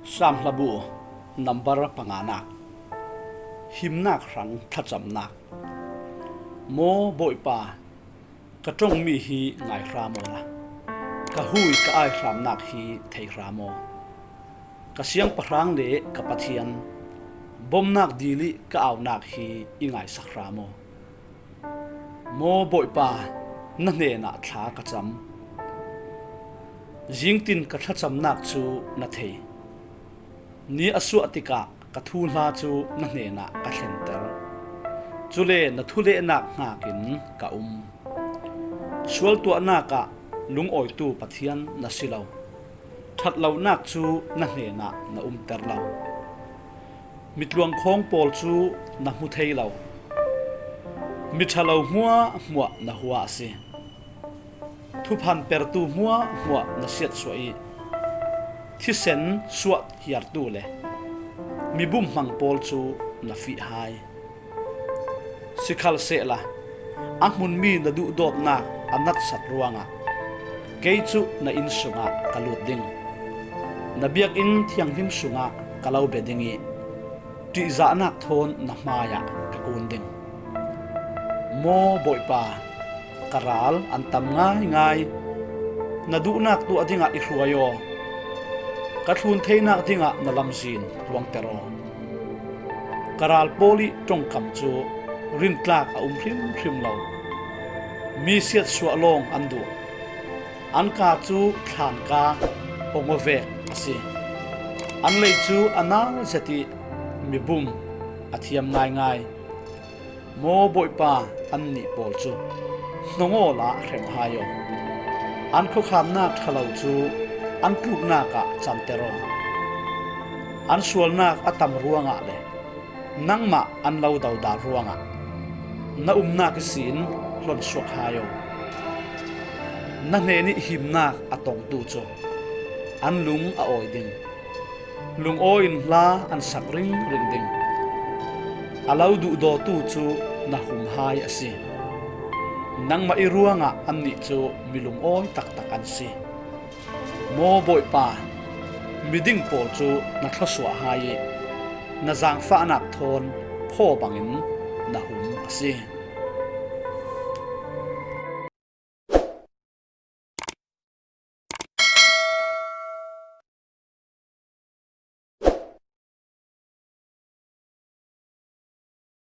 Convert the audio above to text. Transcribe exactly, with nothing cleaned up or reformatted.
Sam hlabu number panganak. Himnak hrang thlacamnak. Maw Bawipa, ka ṭongmi hi ngai hram awla, ka hui ka aihramnak hi thei hram aw. Ka siangpahrang le ka Pathian, bomnak dil ih ka aunak hi i ngaisak hram aw. Maw Bawipa, na hnenah thla ka cam. Zingtin ka thlacamnak cu na thei. Ni a suah tikah ka thuhla cu na hnenah ka thlenter. Cule na thulehnak hnakin ka um. Sualtuahnak ah lungawitu Pathian na si lo. Ṭhat lonak cu na hnenah na umter lo. Mitluang khawng pawl cu na hmu thei lo. Miṭhalo hmuahhmuah na hua a si. Thuphan pertu hmuahhmuah na siatsuah ih thisen suah hiartu le mibum hmang pawl cu na fih hai. Sikhalsehla a hmunmi na duhdawtnak a natsat ruangah kei cu na inn sungah ka lut ding. Na biakinn thianghlim sungah ka lo bia ding ih ṭihzahnak thawn na hmaiah ka kun ding. Maw Bawipa, ka ral an tam ngaingai. Na duhnak tuah dingah i hruai aw. Ka thlun theinak dingah na lamzin luangter aw. Ka ral pawl ih ṭongkam cu rintlak a um hrimhrim lo. Mi siatsuah lawng an duh. An kaa cu thlanka awng aw vek a si. An lei cu a nal zet ih mibum a thiam ngaingai. Maw Bawipa, annih pawl cu hnong awla hrem hai aw. An khuakhannak ṭhalo cu an tluknak ah canter aw. An sualnak a tam ruangah le nangmah an lo dodal ruangah na umnak ihsin hlonsuak hai aw. Na hnenih himnak a tongtu cu an lung a awi ding. Lungawi in hla an sak ringring ding. A lo duhdawtu cu na hum hai a si. Nangmah ih ruangah annih cu mi lungawi taktak an si. Maw Bawipa, miding pawl cu na thluasuah hai ih na zaangfahnak thawn phaw bangin na hum a si.